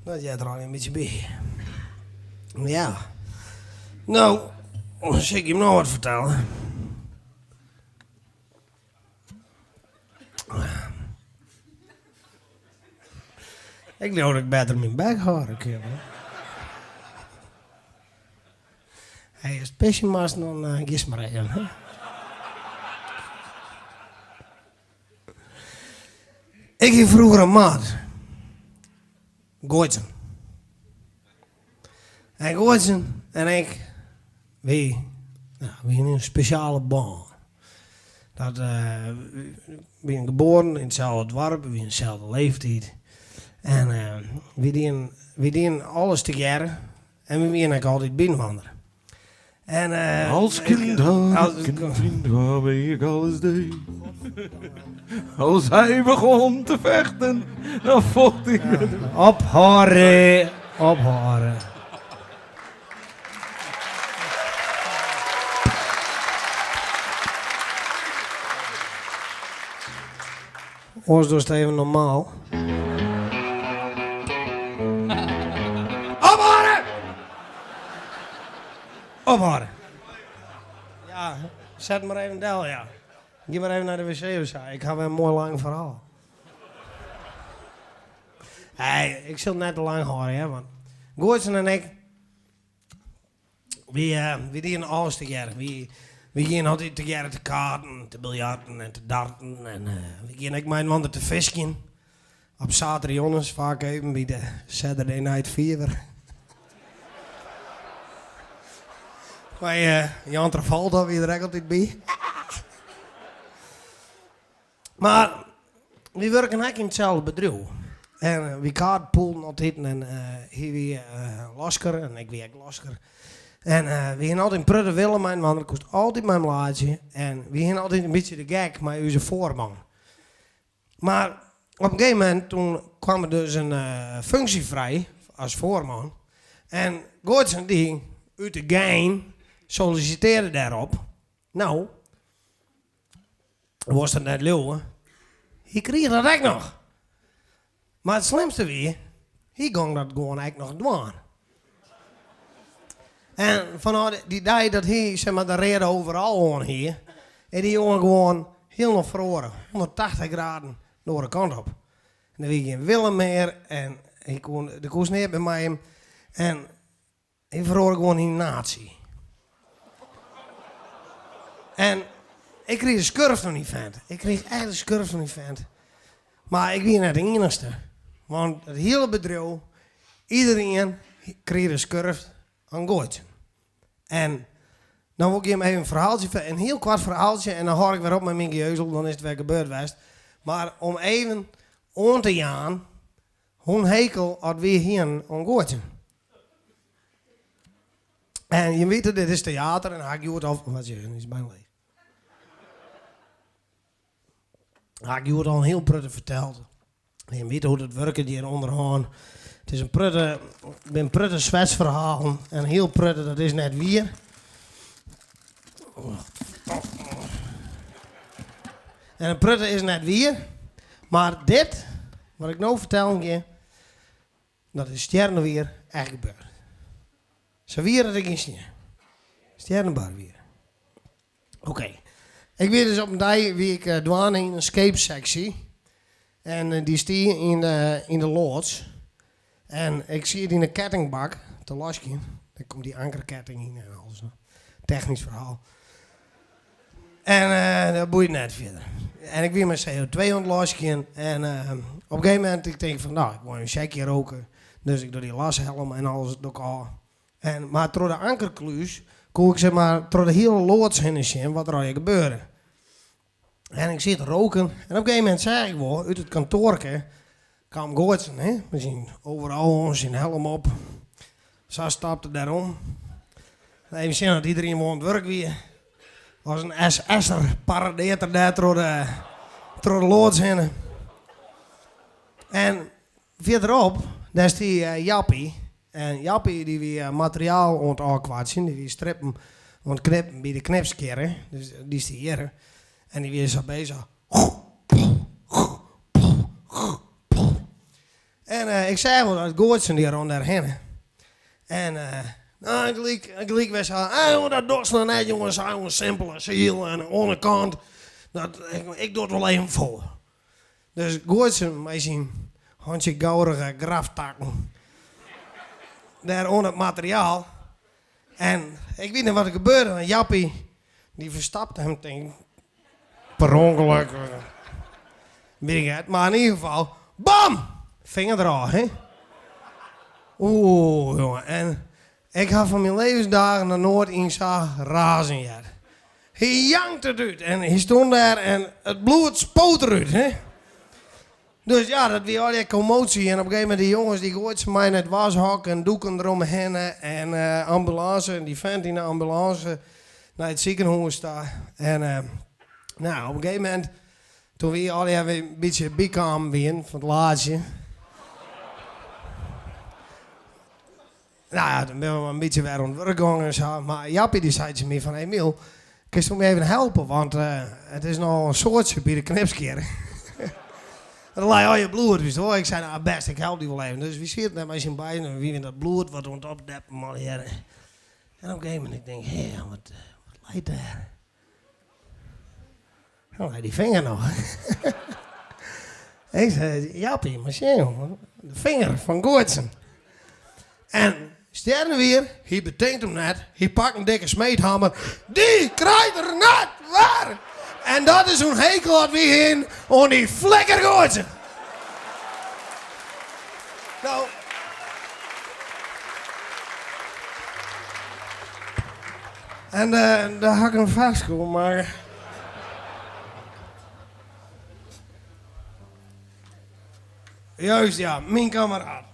Dat heart der al in bytsje by. Ja. No, sil ik jim noch wat fertelle. Ik leau dat ik better myn bek hâlde kin. Hey, ast pisje moatst, dan giest mar even. Hè? Ik hie froeger in maat. Goitsen. En Goitsen en ik, wy, ja, wy hiene in spesjale bân. Dat, we wiene geboren yn itselde doarp, we wiene deselde leeftiid. En wy dienen, wy dienen alles tegearre en we wiene ek altyd byinoar. En, Als kind had ik een vriend waarmee ik alles deed. Als hij begon te vechten, dan vocht ik met hem. Ophâlde, ophâlde. Oars dochst even normaal. Ophâlde! Ophâlde! Ja, set mar even del, ja. Gean mar even nei de wc of sa. Ik haw wer in moai lang ferhaal. Hey, ik sil it net te lang hâlde, hear, want Goatsen en ik, wy, wy dienen alles tegearre. Wy, wy gienen altyd tegearre te kaarten, te biljarten en te darten en wy gienen ek mei-inoar te fiskjen. Op saterdeijûns faak even by de Saturday Night Fever. Mei Jan Travolta wie der ek altyd by. Mar wy wurken ek yn itselde bedriuw. En wy carpoolden altyd en hy wie lasker en ik wie ek lasker. En wy hiene altyd in protte wille mei-inoar, koest altyd mei him laitsje. En wy hiene altyd in bytsje de gek mei ús foarman. Mar op in gegeven momint toen kwam der dus in funksje frij as foarman. En Goatsen dy út de gein sollisitearre dêrop. No, wolst it net leauwe, hy krige dat ek noch. Mar it slimste wie, hy gong dat gewoan ek noch dwaan. En fanôf dy dei dat hy zeg mar de reade overal oan hie, is dy jonge gewoan hielendal feroare, 180 graden de oare kant op. En der wie gjin wille mear en hy koe, der koest neat mear mei him. En Hy feroare gewoan yn in nazi. En ik krige de skurft fan dy fent. Ik krige echt de skurft fan dy fent. Mar ik wie net de iennichste. Want it hiele bedriuw, iederien krige de skurft oan Goatsen. En dan wol ik jim even in ferhaaltsje, in hiel koart ferhaaltsje en dan hâld ik wer op mei myn gejeuzel, dan is it wer gebeurd west. Mar om even oan te jaan Hoe'n hekel at wy hienen oan Goatsen. En jim witte, dit is teater en ha ik hjoed al, wat is is bijna leech. Ha ik hjoed al in hiel protte ferteld. Jim witte hoe't it wurket hjir ûnderhân. It is in protte, bin in protte swetsferhalen en in hiel protte dat is net wier. En in protte is net wier, mar dit, wat ik no fertellen gean, dat is stjernewier echt gebeurd. Sa wier as ik yn snie. Stjernebar wier. Oké. Ik wie dus op in dei wie ik dwaande yn in skeepseksje. En dy stie yn de loads. En ik siet yn de kettingbak te laskjen. Dêr komt dy ankerketting yn en alles. Technysk ferhaal. En dat boeit net fierder. En ik wie mei CO2 oan it laskjen en op in gegeven momint ik tink fan no, ik wol even in sjekje roke. Dus ik doch dy lashelm en alles doch ik ôf. En, mar troch de ankerklús koe ik sis mar troch de hiele loads hinne sjen wat der allegear gebeurde. En ik siet te roken en op in gegeven momint seach ik wol út it kantoarke kaam Goatsen, hè, mei syn overal oan, syn helm op. Sa stapte er dêr om. Even sjen oft iederien wol oan it wurk wie. As in SS'er paradeert er dêr troch de, troch de loads hinne. En fierderop, dêr stie Jappie. En Jappie dy wie materiaal oan it ôfkwatsjen, dy wie strippen oan it knippen by de knipskjirre, dus dy stie hjir. En dy wie sa bezich. En. En ik seach wol dat Goortsen dy rûn dêr hinne. En no, gelyk, gelyk wer sa, ah jonge, dat dochst noch net jonge, sa jonge, simpele siel en oan de kant, dat, ik doch it wol even foar. Dus Goortsen mei syn hantsje gourige graftakken dêr oan it materiaal. En ik wit net wat der gebeurde, want Jappie dy ferstapte him tink ik per ûngelok. Wit ik net, mar yn ieder gefal, bam! Finger derôf, hè. Oeh, jonge, en ik ha fan myn levensdagen noch noait ien sa razen heard. Hy jankte it út en hy stond dêr en it bloed spoot derút, hè. Dus ja, dat wie allegear kommotie en op in gegeven momint dy jonges dy goaiden my nei it washok en doeken deromhinne en ambulânse en dy fent yn de ambulânse nei it sikehûs ta. En nou, op in gegeven momint toen wy allegear wer in bytsje bykaam wienen fan it laatsje, Nou ja, toen binne we mar in bytsje wer oan it wurk gongen en sa. Mar Jappie dy sei tsjin my fan, Emiel, kinsto my even helpe, want it is nochal in soadsje by de knipskear. Der lei allegear bloed, witst wol. Ik sei, nou bêst, ik help dy wol even. Dus wy sieten dêr mei syn beiden en wy wienen dat bloed wat oan it opdeppen allegearre. En op in gegeven momint ik tink, hé, wat leit dêr? Dan lei dy finger noch. Ik sei, Jappie, mar sjen jonge, de finger fan Goortsen. En stjernewier, hy betinkt him net, hy pakt in dikke smeedhammer, dy krijt er net wer! En dat is hoe'n hekel dat wy hienen oan dy flikker Goortsen. Nou. En dêr ha ik in ferske oer makke. Juist ja, myn kammeraat.